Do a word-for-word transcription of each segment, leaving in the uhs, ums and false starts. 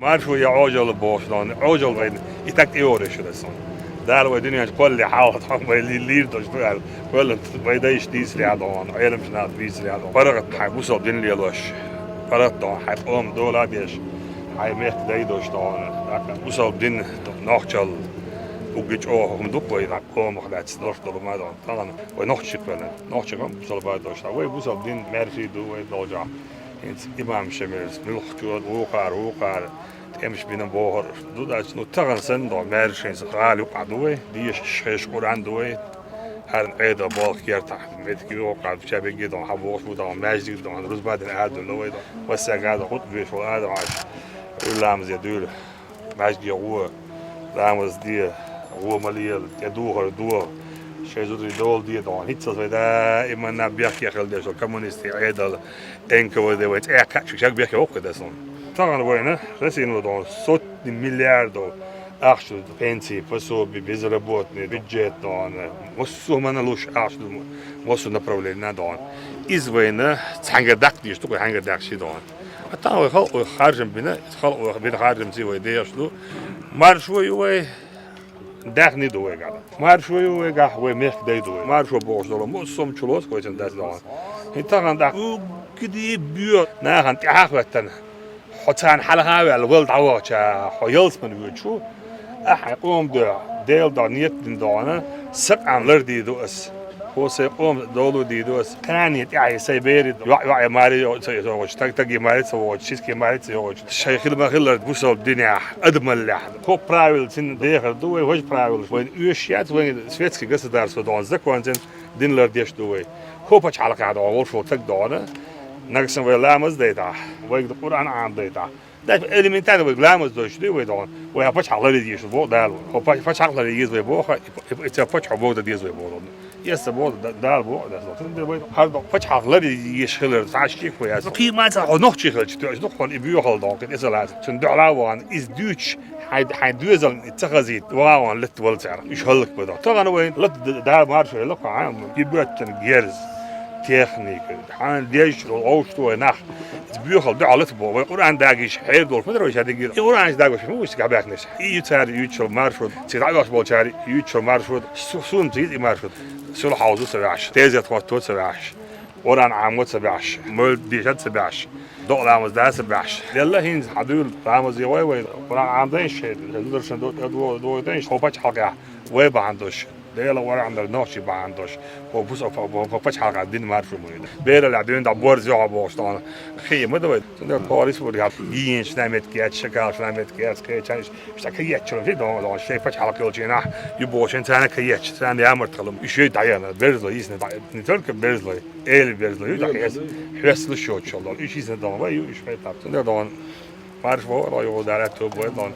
Маршо я Ӏожалла бохуш дона, Ӏожалла вайна и так тӀеореш ю сан. Дала вай дуьнен чу кхоллале хьалха тхьа вай ли-, лийр долуш ду аьлла, кхоьллина вай дайша дийцаре а дона, Ӏеламчу наха дийцаре а дона. ПаргӀат хьайн бусалба дин лелош, паргӀат дона, хьайн къоман дола а деш, хьайн мехкан дай долуш дона, тӀаккха бусалба дин нохчалла угги чӀогӀа хӀума ду-кх вай, тӀаккха къомах лаьцна долуш долу ма дона. Тахана вай нохчий кхоьллина, нохчий хӀума бусалба а долуш, вай бусалба дин маьрший ду вай долчохь. ХӀинца имам Шемирс, муьлххачо, вукхара, вукхара, тӀемаш бина бохурш ду дац. Ну, тахана санна дона, маьрша хӀинца гӀала юкъахь ду вай, дешаш хезаш Къуръан ду вай. ХӀара Ӏедал болх кертахь, метка юкъахь чабегге дона, хьан бохуш бу дона, маьждиг дона, рузба дина ада дона вай дона. Массаьрга а дона, хутба веш волу а дона, Ӏаш, уьлламазе дуьйла. Маьждиге гӀо, ламаз де, гӀо ма лела, тӀедухар до, шайн зударий дола де дона. ХӀинццалц вай даиманна бехке хила деза коммунистийн Ӏедал, Н К В Д вайн цӀе кхаьчча шаг бехке воккху дац хьуна. Тахана вайна Россино дона сотни миллиардов ахча ду пенсии, пособи, безработный, бюджет дона, массо а хӀуманна луш ахча ду, массо а направлениена дона. Иза вайна цхьаьнгара даккха дезаш ду, кху хьаьнгара даьхча дона. А тахана вай халкъо харжам бина, халкъо бина харжамций вай дехаш ду. Маршо ю вай, даьхни ду вайгахь. Маршо ю вайгахь, вай мехкан дай ду вай. Маршо бохуш долу массо а хӀума чулоцу вайцунна дац дона. ХӀинца тахана тӀаккха уггаде боьха нахана тӀаьхьа а хӀоьттина, хьо царна хьалха а ваьлла, вала дӀавахча, хьо ялсамане воьдуш ву. Ахьа хьайн къоман дуьхьа, Делан дуьхьа нийят дина дона, сан къам лардийр ду ас. Хьо сайн къоман дола дийр ду ас. Кхане тӀаьхье сайн берийн йоӀ-йоӀе маре ца йогӀуш, таг-таге маре ца йогӀуш, сиске маре ца йогӀуш, шайн хила ма-хиллара бусалба динехь, адамаллехь. ХӀокху правилаца дехар ду вай, важа правилаш. Вайна оьшуш яц вайна светский государство дона, законца дин лардеш ду вай. ХӀокху пачхьалкхехь дона, волуш волу стаг дона, нагахь санна вай ламаз дайтахь, вайга Къуръан Ӏамадайтахь, дац, элементарно вайга ламаз дойтуш дуй вай дона. Вай хьан пачхьалкх ларъе дезаш боху Дала. Хьо па-, пачхьалкх ларъе еза вай боху, и, и, и ца пачхьо богу дан деза вай боху. Эсса боху, да-, Дала боху, да, со. Цундела вай хьан дона пачхьалкх ларъе езаш хилар, цхьа а шек вай яц. Кхин ма ца хьо нохчий хилча, тоьаш ду хьуна и боьхалла дона, кхин тӀе ца лаца. Цунна дуьхьал а вахана, иза дуьйцуш, хьайн, хьайн доьзална и ца хазийта, вахана латта вала цара. Уьш хӀаллакбан дона. Тахана вайн латта д-, Дала маршо елла кху хьан, и боьттина герз, техника, хьан дезачу вовшахтохь вай нах. Иза боьхалла дуьхьал лата боху. Вай Къуръан дагийша хьер долуш ма дара вай ша дигира. И Къуръанаш дагош ма ву стигахь баьхнарш. И ю цара юьйцуш йолу маршрут, цига дӀавахча болчара юьйцуш йолу маршрут, су-, суна цига и маршрут. Сулхьауза ца ваьхьаш, тезет хӀотто ца ваьхьаш, Къуръан Ӏамо ца баьхьаш, мовлид дешад ца баьхьаш, докъа ламаз да ца баьхьаш. Делла хӀинца хьан дуьйла ламаз е вай вай. Къуръан Ӏамадайша шайн, дударшна ду-, ду-, ду-, дайша, хьо пачхьалкхехь вай бахьана долуш. Делан вархьандар нохчий бахьана долуш, хӀо бус-, хӀо, хӀо, хӀо пачхьалкхехь дина маршо ма ю. Бераллехь дуьйна дӀа борз йохьо бохуш тахана, хи ма ду вай. Цундела тхо республикехь гигиенаш наметка яц, шакалаш наметка яц, кхечанаш, иштта кхеччалла фи дон, дон, шайн пачхьалкх йолчийнахь, ю боху шайн царна кхечча, царна ямарта хала. Уьш ю дӀаяхна, берзлой, йисна дӀа-, не только берзлой, эли берзлой, ю дӀа хьес-, хьоьсталуш йоцуш йолу. Уьш йисна дон, вай ю, уьш хайтар. Цундела дон, марш вогӀур, вай ю, Дала тоба вай дон.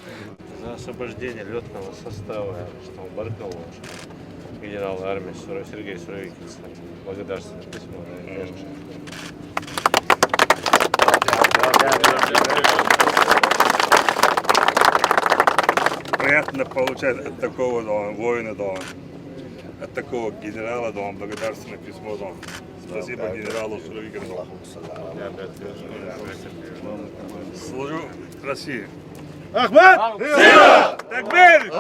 За освобождение лётного состава, что Баркалов, генерал армии Суро-, Сергей Суровикин, благодарственное письмо, да, конечно. Приятно получать от такого, да, воина, да, от такого генерала, да, благодарственное письмо, да. Спасибо генералу Суровикину, да. Служу России. Ахмат! Такбир!